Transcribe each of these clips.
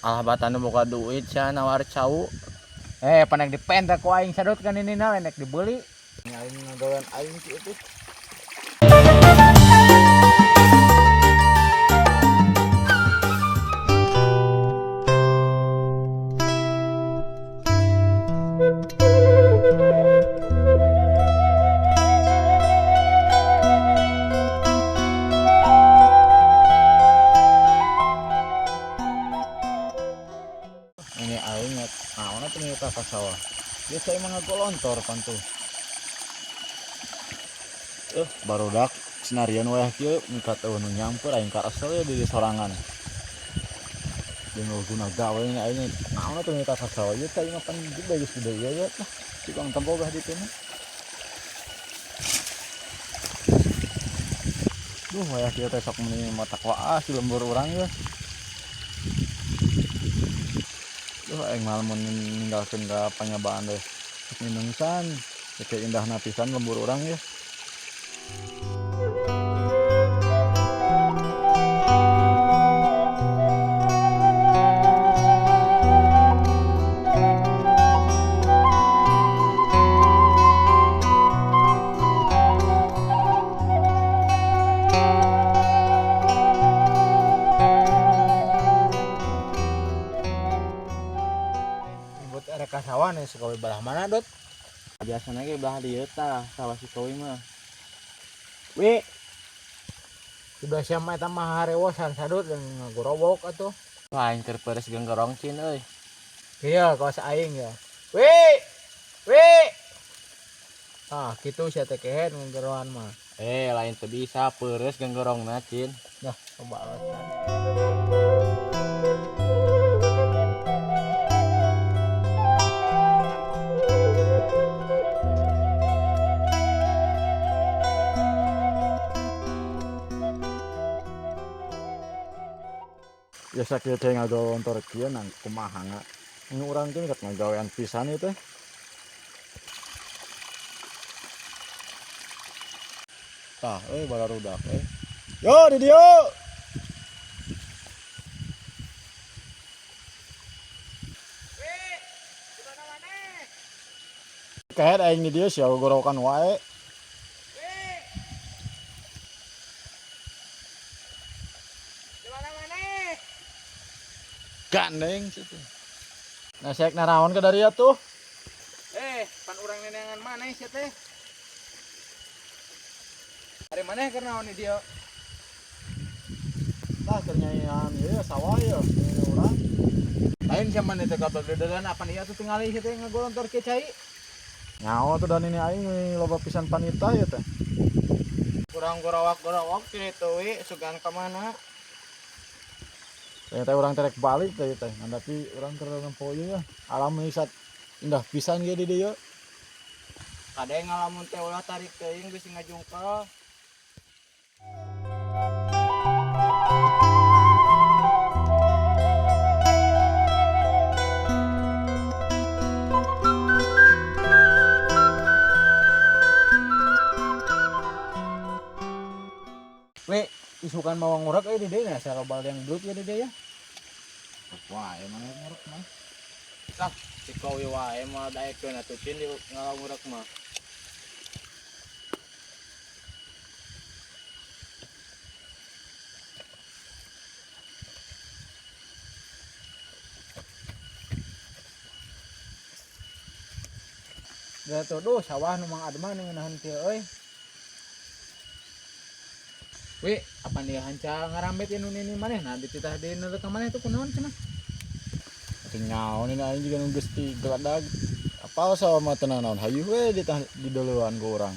Alah batana boga duit sia nawar cau. Eh, panek dipenta ku aing sadut kan ini na nek dibeli. Aing ngagawean aing kieu teh. Ini aing naon atuh ka sawah. Biasa emang ngagolontor pan tuh. Barudak senarian wayah kieu mikat eueuh nu nyamper aing karesel ya di sorangan. Jeung eueuh guna gawe ini aing naon atuh ka sawah ieu teh mah pan gede geus gede ieu ya tah. Tukang tempo bah ditu mah. Duh wayah kieu teh sok meuni matak waas di lembur urang ya. Duh aing mah lamun ninggalkeun ka panyabaan teh minungsan teu indahna pisan lembur urang ya. Buat erek ka sawah nih sakawe belah mana dot? Biasana ge belah dieu tah sawah si Kowi mah. Wi. Sudah siapa eta mah harewosan sadut dan ngagorowok atuh. Wah aing keur peres genggerong cin euy. Iya, kawas aing ya. Wi. Wi. Ah, kitu sia teh kehed nggeroan mah. Eh, lain teu bisa peres genggerongna cin. Dah, coba alasan. Biasa kieu teh ngagolontor kieu nang kumaha nga. Nu urang teh mikat ngagawean pisan ieu teh. Tah euy bararudak euy. Yo di dieu. Kehed aing di dieu sia gorowokan wae. Gandeng situ. Nah, saya naraon ke dari atuh. Eh, pan urang neneangan maneh sia teh. Ari maneh keur naon di dieu? Tah keur nyaian ieu sawah ieu ini urang. Lain sia maneh teh kabar dedegan apan ieu atuh tingali sia teh ngagolontor kieu cai. Nyaho tuh dan ini aing loba pisan panita ieu teh. Kurang gorowak-gorowok kitu wi sugan ka mana? Ternyata urang terek balik teh teh. Nah, tapi urang keur nempo ieu ya. Alam sat indah pisan ge di dieu. Kade ngalamun teh ulah tarik teuing bisi ngajungkel. We, isukan mau ngurek euy di dieu nya sarobal yang belut ya di dieu ya. Wah, emang ngurek mah. Lah, si Kowi wae mah daekeun atuh cin di ngalangurek mah. Da tuh duh sawah nu Mang Adman ngeunaheun kieu euy. Wi, apan dia hanca ngarambet ieu nu nini maneh nah dititah deui nu ka maneh tuh kunaon cenah? Atuh nyaon ini aing juga nu geus digeledag. Apal sawah mah teu nanaon hayu we ditah didoleuan ku urang.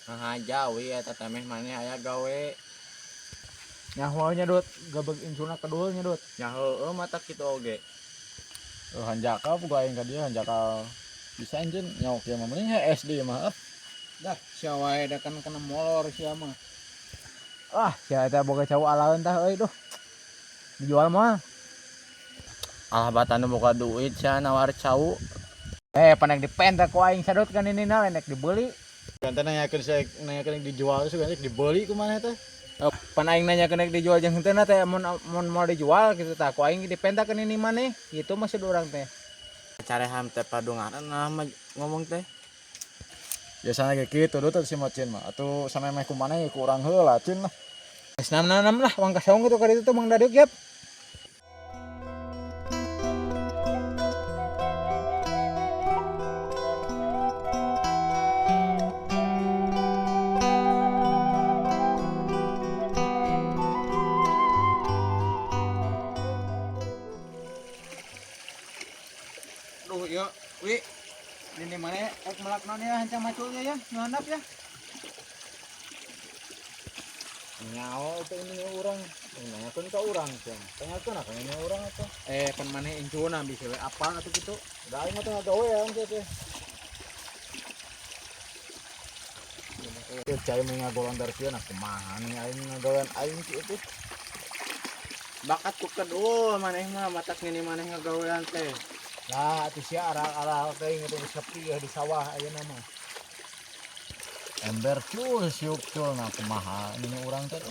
Ngahaja wi eta teh meh maneh aya gawe. Nyaho nya dut, gabeg insuna kedul nya dut. Nya heueuh mata kitu oge. Hanjakal puguh aing ka dieu hanjakal bisa anjeun nyaho kieu mah mending he SD mah. Dah, sia wae da kan kena molor sia mah. Ah, sia eta boga cau alaeun tah euy duh. Dijual mah. Alah batana boga duit sia nawar cau. Eh, panek dipenta ku aing sadut kan ini na nek dibeli. Ganti nanyakeun sia nanyakeun dijual sugan dibeli ku maneh teh. Pan aing nanya kena dijual jeung henteu teh mun mun mau dijual gitu tah ku aing dipentakeun ini maneh gitu maksud urang teh. Carehan teh padungaran nah mah ngomong teh. Biasana ge kitu Dut si Mocin mah. Atuh samemeh ku maneh ku urang heula Cin lah. Geus nam-nam lah wang kasaung gitu ka ditu tuh Mang Dadiuk yap. Duh, ieu, wi. Ini mana ek melak naon ya hancang maculnya ya, nu handap ya. Nyaho teh ini urang, nanyakeun ka urang cenah. Tanyakeun atuh ini urang atuh. Pan maneh incuna bisa we apal atuh kitu. Da aing mah teh ngagawean teh teh. Ieu cai mah ngagolondar kieu nah kumaha nih aing ngagawean aing kieu teh. Bakat ku kedul maneh mah matak nini maneh ngagawean teh. Lah atuh sia aral-aral teh geus sepi ya di sawah ayeuna mah. Ember cul siuk cul nah kumaha ini urang teh.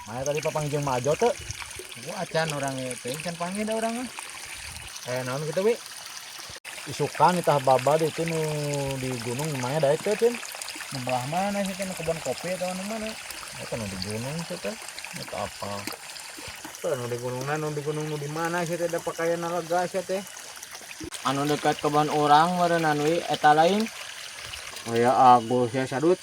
Mana tadi papang jeung Majo teh? Gua acan urang teh can panggil da urang mah. Naon kitu wi? Isukan itah baba di itu nu di gunung mana daek teh Cin? Nu belah mana sih teh nu kebon kopi atau nu mana? Eta nu di gunung sih teh. Eta apa? Tuh nu di gunungna nu di gunung nu di mana sih teh da pakaian lega sih teh. Anu dekat kebon urang meureunnan wi eta lain. Oh ya agus ya sadut.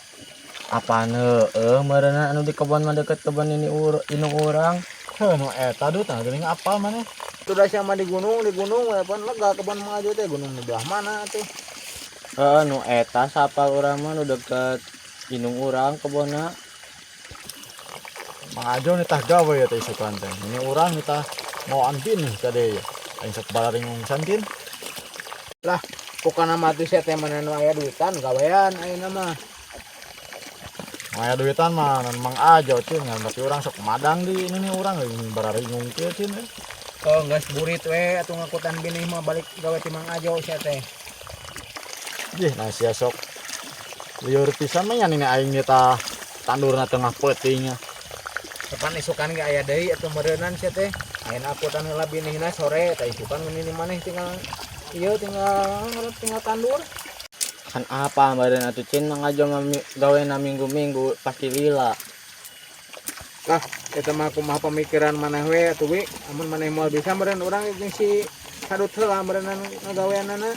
Apaan heueuh meureunnan anu di kebon mah deket kebon ini indung urang. Heuh nu eta Dut nah geuning apal maneh. Itu dah sama di gunung we pan lega kebon Mang Ajo teh gunung di belah mana tuh. Heeh nu eta sapal urang mah nu deket indung urang kebonna. Mang Ajo nitah gawe ya teh isukan teh. Ini urang nitah mau antin nih kade ya. Aing sok balaringungsan kin. Lah, pokona mah tuh sia teh mana nu aya duitan gawean ayeuna mah. Aya duitan mah nan Mang Ajo cin ngan tapi urang sok madang di ini nih urang lagi bararingung kieu cin. Oh, geus burit we atuh ngakutan binih mah balik gawe ti Mang Ajo sia teh. Ih, nah sia sok lieur pisan mah nya nini aing tah tandurna tengah peutingnya. Kapan isukan ge aya deui atuh meureunnan sia teh. Ayeuna akutan heula binihna sore tah isukan nini maneh tinggal ieu tinggal tandur. Kan apa meureun atuh Cin Mang Ajo mah gawena minggu-minggu pasti lila. Lah, eta mah kumaha pemikiran maneh we atuh wi. Amun maneh moal bisa meureun urang jeung si sadut heula meureunnan ngagaweanana.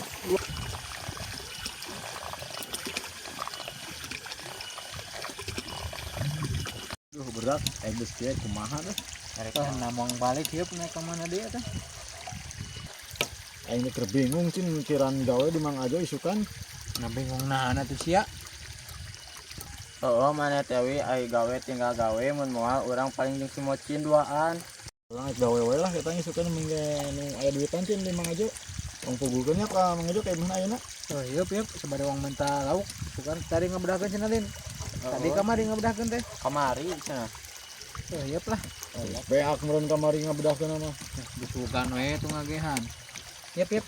Duh berat, geus kieu kumaha deh. Tah namong balik hieup naik ka mana deui teh. Aing keur bingung cin mikiran gawe di Mang Ajo isukan. Nah bingung nahan atuh sia. Heeh maneh teh wi ai gawe tinggal gawe mun moal urang paling jeung si Mocin duaan. Urang gawe we lah kita isukan minggu nu aya duitan cin di Mang Ajo. Wong pugukeun nya ka Mang Ajo kayak mana ayeuna? Oh hieup hieup sabade wong menta lauk. Bukan tadi ngebedahkeun cenah Lin. Tadi kamari ngebedahkeun teh. Kamari cenah. Oh hieup lah. Beak meureun kamari ngabedahkeun mah. Busukan we tuh ngagehan. Yep, yep.